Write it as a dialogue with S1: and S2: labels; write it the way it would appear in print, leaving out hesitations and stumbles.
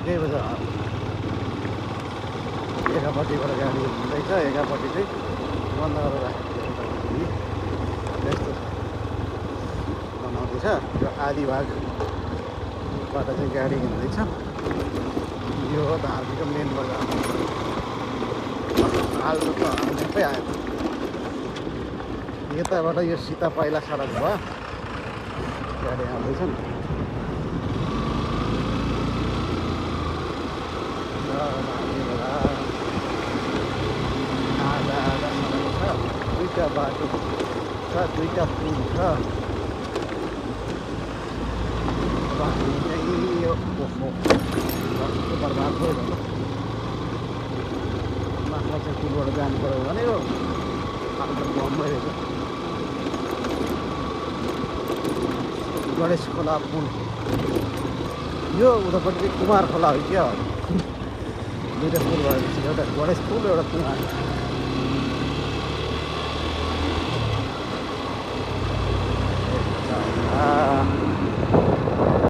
S1: केही बजी एकापट्टिबाट गाडी हुँदैछ, एकापट्टि चाहिँ बन्द गरेर राखेको यस्तो बनाउँदैछ। यो आधी भागबाट चाहिँ गाडी हिँड्दैछ। यो हो धारको मेन बजार। हालको त आउँदै आयो। यताबाट यो सीता पाइला सडक भयो, गाडी आउँदैछन्। आधा आधा सडक छ, दुईवटा बाटो छ, दुईवटा पुल छ। बाटो चाहिँ यो कस्तो बर्बाद भयो भने माथि चाहिँ पुलबाट जानु पऱ्यो भने यो आफ्नो बम्बै रहेछ। गणेश खोला पुल, यो उतापट्टि कुमार खोला हो क्या। दुईवटा पुल भएपछि एउटा गणेश पुल, एउटा कुमार।